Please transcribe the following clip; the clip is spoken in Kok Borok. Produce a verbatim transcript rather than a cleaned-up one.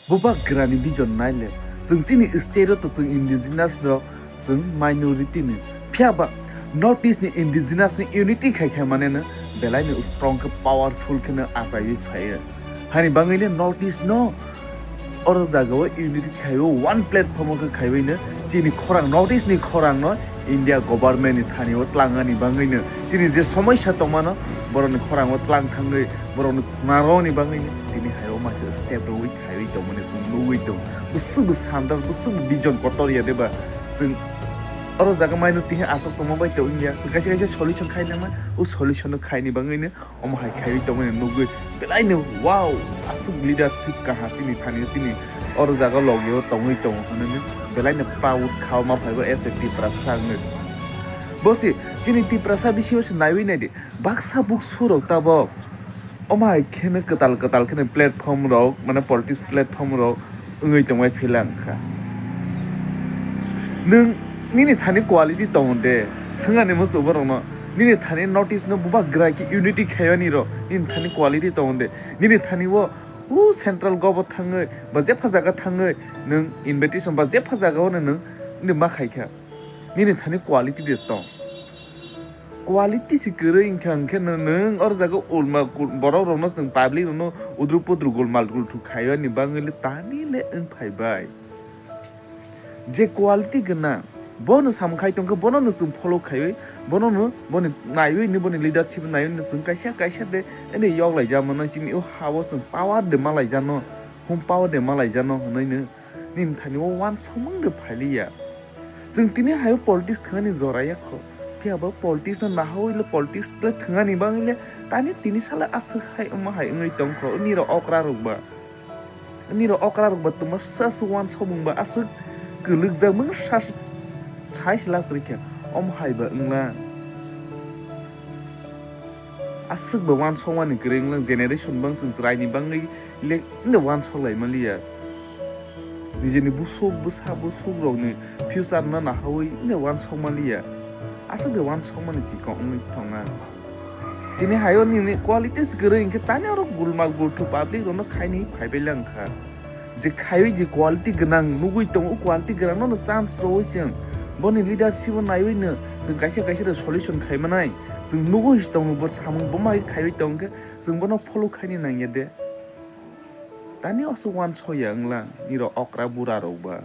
Bubagrani vision naile, chwng chini state o to chwng indigenous rok, chwng minority ni. Phiya ba North East ni indigenous ni unity khai khai mane no belai no strong khe, powerful khe no achaiwi phaiyo. Hani bangwi no North East no oro jaga o unity khaiwi one platform o khe khaiwi no chini khorang, North East ni khorang no India government ni thani o tlangani bangwi no chini je somosya tongmano borok ni khorang o tlang thangwi borok ni khunaro ni bangwi no tini hai o ma khe step rwwi khaiwi tongmani chwng nugwi tongo. Bwswk bo sandal, bwswk bo vision kotor ya de ba? Chwng oro jaga maino tini aswk tongma bai tong ya. Kaisa kaisa solution khai nangma, o solution no khaini bangwi no omo hai khaiwi tongmani nugwi belai no wow, aswk leadership kaha chini thani chini oro jaga logi o tongwi tongo hwnwi belai no proud kha ma phai bo as a Tiprasa wngwi. Bo se chini Tiprasa bisingo se naiwi nai di, baksa buksu rok tabok omo hai kheno kwtal kwtal kheno platform rok, mane politics platform rok wngwi tongbai phila wngkha. Nwng nini thani quality tongo de, swngani muchung borokno, nini thani North East no bubagra khe unity khaiyani rok, nini thani quality tongo de, nini thani o u central gobo thangwi ba jepha jaga thangwi nwng invitation ba jepha jaga o nwng nini ma khaikha, nini thani quality de tong. Quality se kwrwi wngkha, hwnkhe no nwng oro jaga ulma kul-, borok rokno chwng public rokno udru pudru gulmal gulthuk khaiyani bangwi le tani le wng phai bai. Je quality gwnang, bono samung khai tongkha, bono no chwng follow khaiwi, bono no boni naiwi ni boni leadership naiwi no chwng kaisa kaisa de ene yok lai jama no chini o ha o chwng power de ma lai jano, hum power de ma lai jano hwnwi no nini thani o wansokmang de phailiya. Chwng tini hai o politics thwngani jora ya kho. Phiya bo politics no nahawi le politics le thwngani bangwi le tani tini sale aswk hai omo hai wngwi tong kho. Nirok okra rok ba. Nirok okra rok ba twma sa aswk wansokmung ba aswk kwlwkjakmung sa sai se lak kwrwi khe. Omo hai ba wngla. Aswk ba wansokmani kwrwi wnglang generation bang chwng chwraini bangwi le inde wansok lai maliya. Nijini busuk bwsa busuk rokni future no nahawi inde wansok maliya. Aswk de wansokmani chikon wngwi thangna. Tini hayo nini qualities kwrwi hwnkhe tani oro gulmal gulthuk public rokno khaini phaibai lang kha. Je khaiwi je quality gwnang nugwi tongo, o quality gwnang no chance rwwi chwng boni leadership o naiwi no chwng kaisa kaisa de solution khai manai. Chwng nugwi tongo bo samung bo mai khaiwi tongkhe chwng bono follow khaini nangya de. Tani oso wansokya wnglang nirok okra bura rok ba.